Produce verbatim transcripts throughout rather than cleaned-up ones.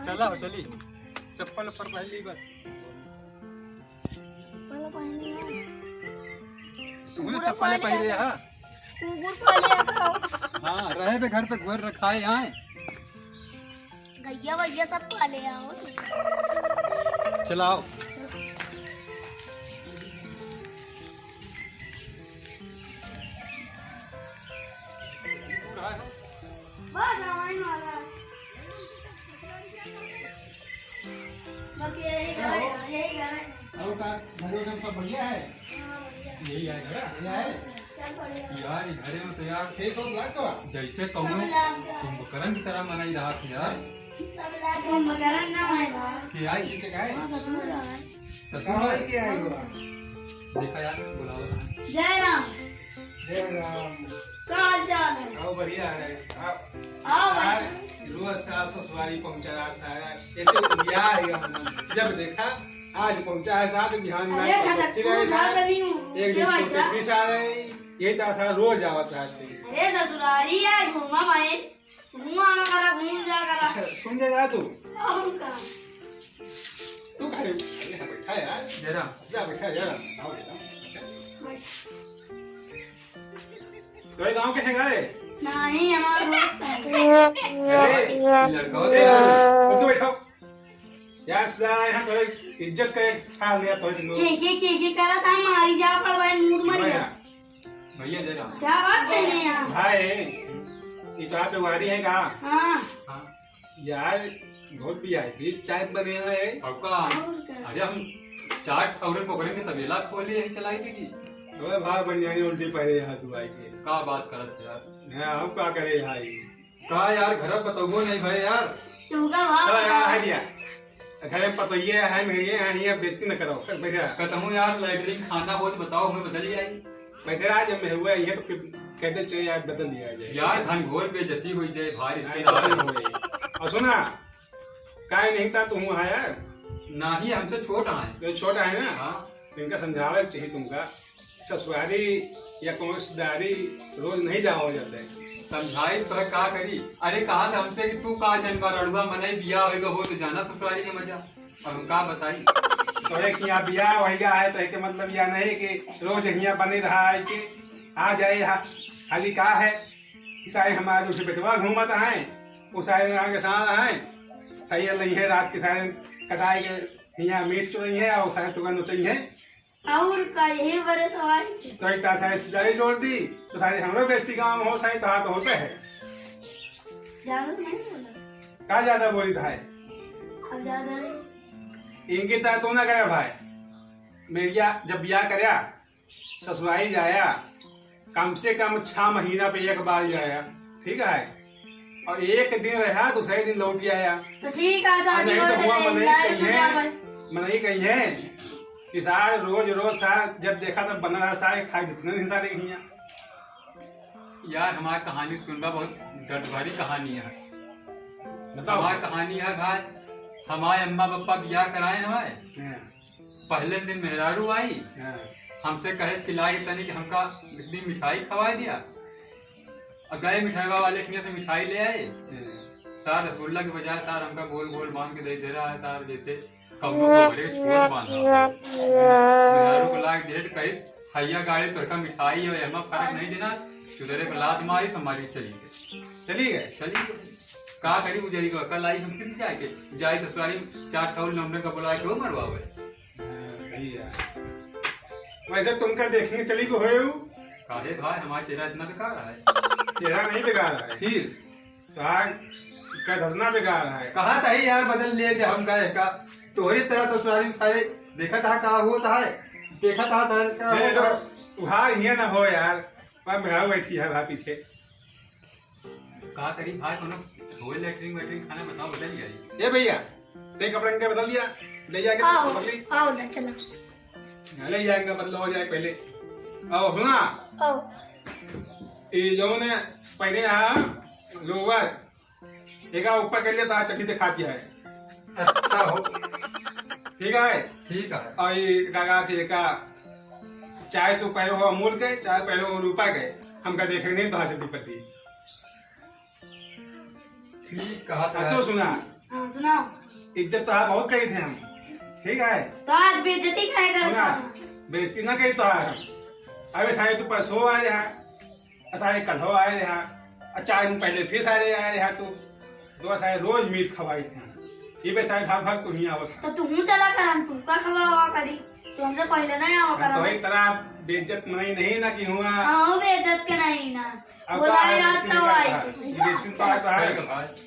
चला हो, चली। चप्पल उप्पल पहन ली बस। चप्पल पहन ली है। तू कुकुर चप्पल पहन ले, हाँ? कुकुर पाले आता हो। हाँ, रहे बे घर पे गोर रखाए आए। गैया वैया सब पाले आओ। चलाओ। बस आवाइन वाला। बस यही घर है, यही घर है। और का, घर उधर सब बढ़िया है? हाँ, बढ़िया। यही है घर? यही है? सब बढ़िया। यार, ये घरे में तो यार, खेत और लाग गवा? जैसे कहूँ, सब लाग गवा। कुंभकर्ण की तरह मनाई रहा था यार। सब लाग गवा। कुंभकर्ण ना आए बा। के आई? चीचे का है? हाँ, ससुर है। ससुर का है? भाई के आई हुआ? देखा यार, बुलावा था। जय राम। जय राम। का हाल चाल है? हाँ, बढ़िया है। आप आओ यार, बच्चा। रोज सास ससुरारी पहुंचा रहा है। ऐसे उबिया है हम। जब देखा, आज पहुंचा है साथ बिहान में अरे आके छटक, बैठी रहे तू साथ। उठा नहीं हूँ। एक क्या दिन छोटे बच्चा? पीस आ रहे, यही तो था, रोज आवत रहते। अरे ससुरारी है, घूमा भाई, घूमा करा, घूम जा करा। अच्छा, सुन जा तू। और का? तू खड़े, अरे हाँ, बैठा यार। जरा। जा बैठा, जरा। आओ बेटा, बैठा। बैठ। तोरे गाँव के है का रे? नहीं, हमारा दोस्त है। अरे, लड़का ए, उठ के बैठो। यार, सदा यहाँ तोरे इज्जत का एक ख्याल लिया तोरे लोग। के, के, के, के करत हम मारी जा पड़ भाई, मूड मर गया। भैया, जय राम। क्या बात है यार? भाई, ये तो आप व्यवहारी है का? हाँ। हाँ। यार, बहुत वीआईपी टाइप बने हुए हैं। और का? और का? अरे, हम चार ठौरे पोखरे में तबेला खोले, यही चलाई थी जी। अबे भाई, बनियानी उल्टी पहरे यहाँ तू आई के। का बात करत यार? हाँ, हम का करे भाई? का यार, घर पतोहू नहीं भाई यार। तू का भाव चलो यार, बता? है दिया। घर में पतोहिए है, मेहरिए हैं, ये बेइज्जती न करो। बैठे रहा। कहता हूँ यार, लैट्रिन खाना हो तो बताओ, हमें बदल ही आई। बैठे रहा, जब मैं हुआ, ये तो फिर कहते चले यार, बदल दिया जाए। यार, घनघोर बेइज्जती हुई जाए, भाई, इसके हाँ, अलावा। ये तो हुई। और सुना, काय नहीं था, तू हुआ है यार। ना ही, हमसे छोटा है। तो छोटा है ना? हाँ। इनका समझावे के चाहिए तुमका। ससुरारी या कौन रिश्तेदारी रोज नहीं जावा जाता है। समझाई तो है, का करी? अरे, कहा था हमसे कि तू का जनबा रड़ुआ मनई बियाह होएगा हो तो जाना ससुरारी के मजा। और हम का बताई? तो एक यहाँ बियाह होएगा है तो एक मतलब यह नहीं कि रोज यहाँ बने रहा है कि आ जाए हा-, खाली का है कि सारे हमारे जो बेटवा घूमत हैं, वो सारे आगे साल हैं, सही नहीं है, रात के सारे कटाए के यहाँ मीट चुरई है और सारे तुका नोचई है। और का, यही बरे तो आई। तो एक तास है सिलाई जोड़ दी, तो सारे हमरो बेइज्जती गाँव में हो, सारे तो हाथ होते हैं। ज्यादा तो नहीं बोला। का ज्यादा बोली था? अब ज्यादा नहीं। इनकी तरह तू ना करे भाई। मेरिया जब बियाह करया, ससुरारी जाया, कम से कम छह महीना पे एक बार जाया, ठीक है? और एक दिन रहा, दूसरे दिन लौट आया। तो ठीक है, और शादी नहीं हो तो तो हुआ ले, मनई लाए तो कहिए, जा भाई। मनई कहिए कि सार रोज रोज सार जब देखा तब बना रहा, सारे खाए जितने दिन सारे हिया। यार, हमारी कहानी सुनबा, बहुत दर्द भरी कहानी है। बताओ। हमारी कहानी है भाई, हमारे अम्मा पापा बियाह कराए हमारे। हाँ। पहले दिन मेहरारू आई, हाँ। हमसे कहे कि लाए तनी कि हमका इतनी मिठाई खवाए दिया। और गए मिठाई वाले के से मिठाई ले आए। हाँ। सार रसगुल्ला के बजाय सार हमका गोल गोल बांध के दे दे रहा है सार, जैसे कौनो को बड़े छोट बांधा हो। मेहरारू को लाग दे तो कहिस, "हैया गाड़े तोहका मिठाई है, एमा फर्क नहीं देना।" चुदरे को लात मारी, समारी चली गई। चली गए? चली गई। का करी गुजरी को, कल आई हम फिर जाके, जाए ससुरारी में चार ठौल नमने का बुला के वो मरवावे। हाँ, सही है। वैसे तुमका देखने चली को होए हो? काहे भाई, हमारा चेहरा इतना बेकार है? चेहरा नहीं बेकार है। फिर? तो आज का धसना बेकार है। कहा था ही यार, बदल लिए थे हम, का, का तोहरी तरह ससुरारी में सारे देखा था का होता है, देखा था सारे का ए, होता है। तो उहार ये ना हो यार, वहाँ मेहरारू बैठी है वहाँ पीछे। का करी भाई, कोनो होए लैट्रिन वैट्रिन खाना बताओ, बदल जाई। ए भैया, ते कपड़ा इनका बदल दिया, ले जाके आओ, बदल ली। आओ ना, चलो। हाँ, ले जाएगा, बदल हो जाए पहले। आओ, सुना? आओ। ये जौन है, पहले यहाँ लोअर, एका ऊपर कर लिया, तो आज चड्ढी दिखा दिया है। अच्छा हो। ठीक है? ठीक है। और ये का, का, का, चाहे तू पहले हो अमूल के, चाहे पहले हो रूपा के, हमका देखे नहीं तो आज चड्ढी पड्ढी। ठीक कहा अब था। तो सुना, हाँ, सुनाओ। इज्जत तोहार बहुत करी थे हम, ठीक है? तो आज बेइज्जती काहे करत सुना, हो? बेइज्जती ना करी तोहार हम। अबे सारे तू परसों आए रहा, सारे कल्हो आए रहा, और चार दिन पहले फिर सारे आए रहा तू। तो सारे रोज मीट खवाई थे। ये बे सारे साल भर तू ही आवत है। तो तू हूँ चला कर, हम तुमका खवावा करी। तू हमसे पहले ना आवा हम कर तो हमें। एक तरह बेइज्जत नहीं, नहीं ना कि हुआ। हाँ, वो बेइज्जत के नहीं ना। अब बोला तो है आज आज तो किसी ने आई। कहा, ये रिश्ते तो आज तो है।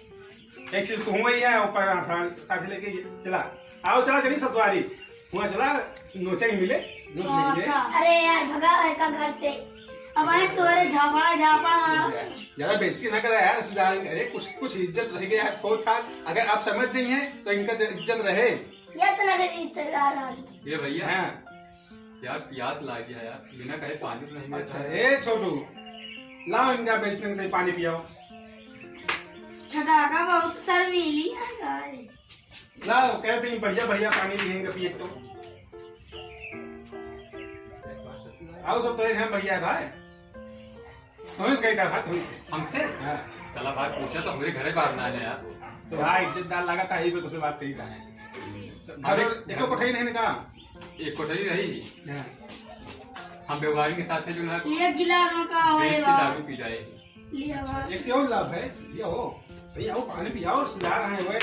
एक चीज तो हुआ ही है, ऊपर आसान साथ लेके चला। आओ चला, चली ससुरारी। हुआ चला, नोचे के मिले, नोच अच्छा। लेंगे। अरे यार, भगा है का घर से। अब आए तोरे झापड़ा, झापड़ा मारा। ज्यादा बेइज्जती ना करा यार, रिश्तेदार। अरे कुछ, कुछ इज्जत रह गया है, थोड़ा था। अगर आप समझ जाइए तो इनका जो इज्जत रहे। ये तो लगे रिश्तेदार आ गए। ये भैया, हाँ। यार, प्यास लागी है यार, बिना कहे पानी तो नहीं मिलता अच्छा, है। ए छोटू, लाओ इनका बेचते हैं, पानी पियाओ। छटाका बहुत शर्मीली है गाय। लाओ, कहते हैं बढ़िया बढ़िया पानी पियेंगे, पिए तो। आओ सब तो एक हैं बढ़िया है भाई। तुमसे कही था भाई, तुमसे। हमसे? हाँ। चला भाई, पूछा तो हमरे घरे बाहर ना आने यार। तो भाई, इज्जतदार लगा था, यही पे तुमसे बात कही था। तो अरे, घर, एको कोठरी नहीं ना का? एक कोठरी रही। हाँ। हम व्यवहारी के साथ जो है, ये गिलास में का होए बेच के बा? दारू पी जाए। लिया अच्छा, बा। एक और लाभ है, ये हो, भैया हो, पानी पियाओ, सुधार है वो,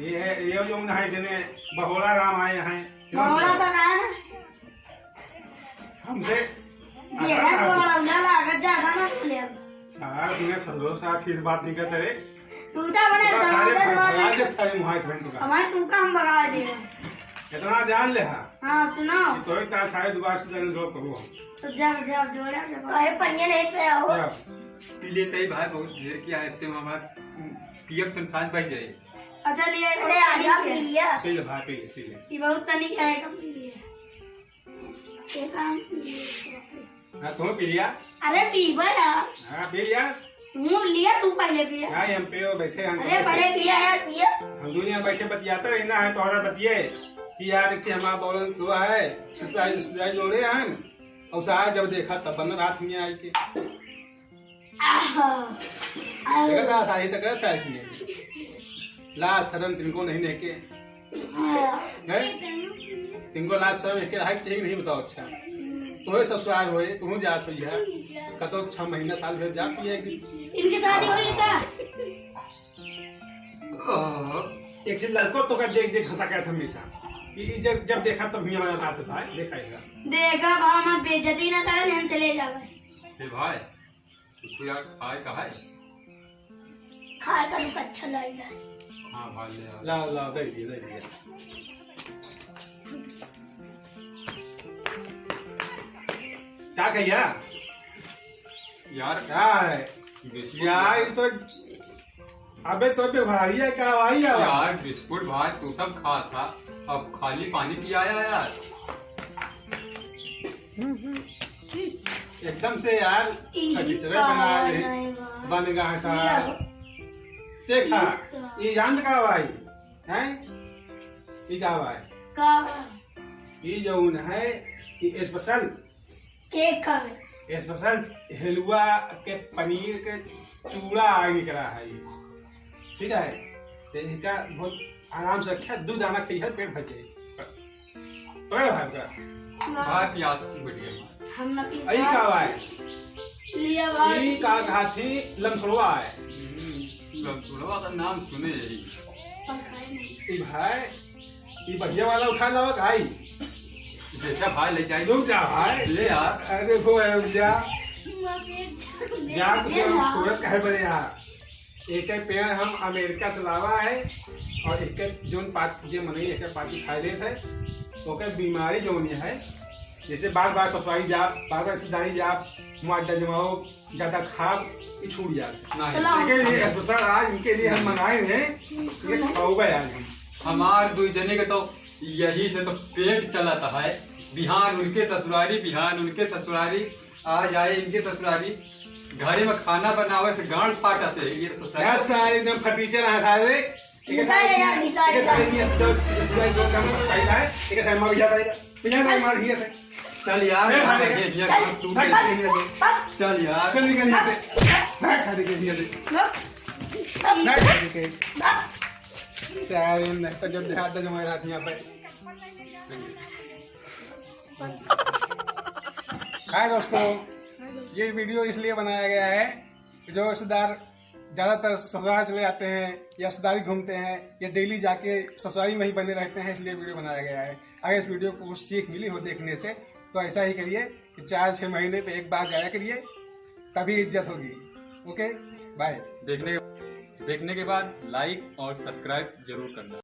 ये है, ये जो है, जिन्हें बहोड़ा राम आए हैं, बहोड़ा तो ना है ना। हमसे ये है तो बड़ा उल्ला लागत, ज्यादा ना बोले अब। सारा दुनिया समझो, सारा ठीक बात नहीं करते रे। तू तो अपने तो सारे दादा भगा, भगा दे, सारे मुहाई से बहन तुका। हमारे तू का हम भगा देगा। इतना जान ले हा। हाँ, सुनाओ। तो एक सारे दोबारा से जाने जो करूँ हम। तो जब, जब जोड़ा, जब। काहे पनिया नहीं पे आओ? जा। पी लेते ही भाई, बहुत देर किया है, इतने में हमार पियब तन सांझ बज जाए। अच्छा, लिया, अरे, आजा, पी लिया। पी ले भाई, पी ले, पी ले। ये बहुत तनिक है, कम पी लिया। ये काम पी लिया। हाँ, तुम पी लिया? अरे, पीबा यार। हाँ, पी लिया। तू लिया, तू पहले पिया। नहीं, हम पे बैठे हैं, अरे, पहले पिया यार, पिया। हम दुनिया बैठे बतियाते रहना है, तोहरा बतिये कि यार, एक ठे हमारा बौलन तो है, रिश्तेदारी, रिश्तेदारी जोड़े हैं, और सारा जब देखा तब बंद रात में आए के। आह, आह। देखा था, सारी तक था इसमें। लाज शर्म तिनको नहीं लेके। हाँ। हैं? तिनको लाज शर्म एक रहा कि चाहिए नहीं बताओ, अच्छा। तोहे ससुराल होए, तू जात होई है। कतो छह महीना, साल भर जात होई है एक दिन। इनके शादी होई का? एक चीज लड़को तो का देख देख हंसा करत हमेशा। कि जब, जब देखा तब हियां वाला बात था, देखा है। देखा, अब हमार बेइज्जती ना करे, हम चले जावे। ए भाई, कुछ यार खाए का है? खाए का रुक अच्छा लग जाए। हाँ भाई, ले आ। लाओ, लाओ, दे दिए, दे दिए। क्या कहिया? यार, क्या है? बिस्कुट यार, यार। ये तो अबे तो बेवहारिया का भाई है। यार, बिस्कुट भाई तू सब खा था, अब खाली पानी पियाया यार। एकदम से यार, इही फटीचरे का बना रहे, नहीं बा। बन गया है सारा। लिया। देखा, इही का। ये जान का भाई, हैं? ये का भाई? का? ये जौन है, ये special केक हवे। Special हलवा के पनीर के चूड़ा आए निकला है, ठीक है? तो इनका बहुत आराम से रखे, दो दाना खाइए, पेट भर जाए। पकड़ भाई का। वाह। भाई प्याज की बढ़िया। हम ना पी अई का भाई? लिया भाई। ई का कहा थी लमसोड़वा है। हम्म, लमसोड़वा का नाम सुने यही। पर खाए नहीं। ई भाई ई बढ़िया वाला उठा लावा भाई। जैसा भाई ले जाए। रुक जा भाई। ले यार। अरे वो है, रुक जा। जा, तू छोड़त काहे बड़े यार? एक एक पेड़ हम अमेरिका से लावा है और एक एक जोन पात-, जे मनई एक एक पाती खाए लेत है, ओकर बीमारी जोन है, जैसे बार बार ससुरारी जा, बार बार रिश्तेदारी जा, मुँह अड्डा जमाओ, ज्यादा खाब, ई छूट जात। नहीं। चलो। इनके लिए special आज इनके लिए हम मंगाए हैं, ये खाओगे आज हम। हमार दुई जने के तो यही से तो पेट चलत है, बिहान उनके ससुरारी, बिहान उनके ससुरारी, आज आए इनके ससुरारी, घरे में खाना बनावे से गांड फाटत है, ये ससुरारी। यार सारे एकदम फटीचर हैं सारे। एक निकाल सारे, यार, निकाल, एक सारे निकाल। ये इस दो, इस दो, दो काम में फायदा है। एक सारे मार भैया सारे, भैया सारे मार भैया सारे। चल यार, ए, भाग, ये, ये, भाग, तू भाग, भाग, भाग। चल यार। चल निकल यहाँ से। भाग सारे के यहाँ से। भाग। भाग सारे के। भाग। तैयार है, नहीं तो जब देखा था हमारे हाथ यहाँ पे। हाय दोस्तों, ये वीडियो इसलिए बनाया गया है, जो रिश्तेदार ज़्यादातर ससुराल चले जाते हैं या रिश्तेदारी घूमते हैं या डेली जाके ससुराली में ही बने रहते हैं, इसलिए वीडियो बनाया गया है। अगर इस वीडियो को कुछ सीख मिली हो देखने से, तो ऐसा ही करिए कि चार छः महीने पे एक बार जाया करिए, तभी इज्जत होगी। Okay, bye. देखने देखने के बाद लाइक और सब्सक्राइब जरूर करना।